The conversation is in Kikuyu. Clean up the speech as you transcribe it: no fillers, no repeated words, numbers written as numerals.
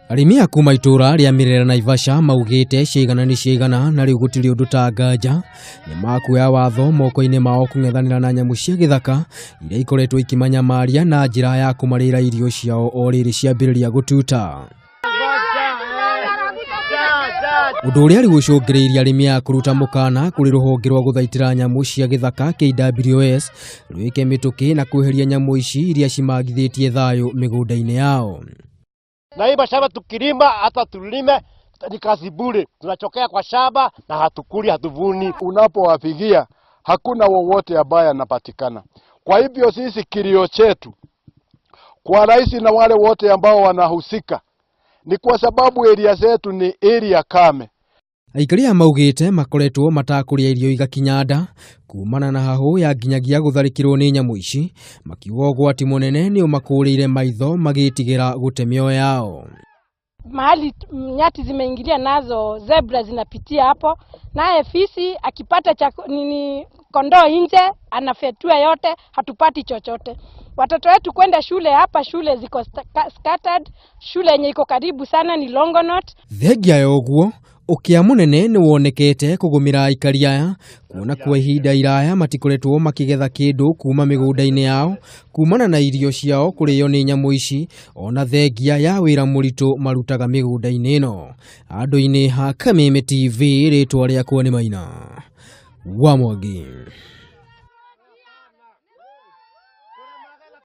Arĩmi a kuma itũra rĩa Mirera Naivasha maugĩte ciigana nĩ ciigana na rĩu gũtirĩ ũndũ ta nganja nĩ makuoya watho moko-inĩ mao kũng'ethanĩra na nyamũ cia gĩthaka iria ikoretwo ikĩmanyamaria na njĩra ya kũmarĩra irio ciao o rĩrĩ ciambĩrĩria gũtuta. Ũndũ ũrĩa rĩu ũcũngĩrĩirie arĩmi aya kũruta mũkana kũrĩ rũhonge rwa gũthaitĩra nyamũ cia gĩthaka KWS rwĩke mĩtũkĩ na kweheria nyamũ ici iria cimagithĩtie thayũ mĩgũnda-inĩ yao. Na hii mashamba tukilima hata tulime ni kazi bure, tunachokea kwa shamba na hatukuli, hatuvuni. Unapowapigia hakuna wowote ambaye anapatikana. Kwa hivyo sisi kilio chetu kwa rais na wale wote ambao wanahusika ni kwa sababu area zetu ni area kame. Aikari aya maugĩte makoretwo matakũrĩa irio igakinya nda kumana na hahũ ya nginyagia gũtharĩkĩrwo nĩ nyamũ ici, makiuga ũgwati mũnene nĩ ũmakũrĩire maitho magĩtigĩra gũte mĩoyo yao. Mahali nyati zimeingilia nazo zebra zinapitia hapo, naye fisi akipata nini kondoo nje anafetua yote, hatupati chochote. Watoto wetu kwenda shule hapa, shule ziko scattered. Shule yenye iko karibu sana ni Longonot. Thengia ya ũguo ũkĩa mũnene nĩ wonekete kũgũmĩra aikari aya kuona kwa ihinda iraya matikoretwo makĩgetha kĩndũ kuma mĩgũnda-inĩ yao kumana na irio ciao kũrĩo nĩ nyamũ ici ona thengia ya wĩra mũritũ marutaga mĩgũnda-inĩ ĩno. Andũ-inĩ ha Kameme TV, rĩtwa rĩakwa nĩ Maina wa Mwangi.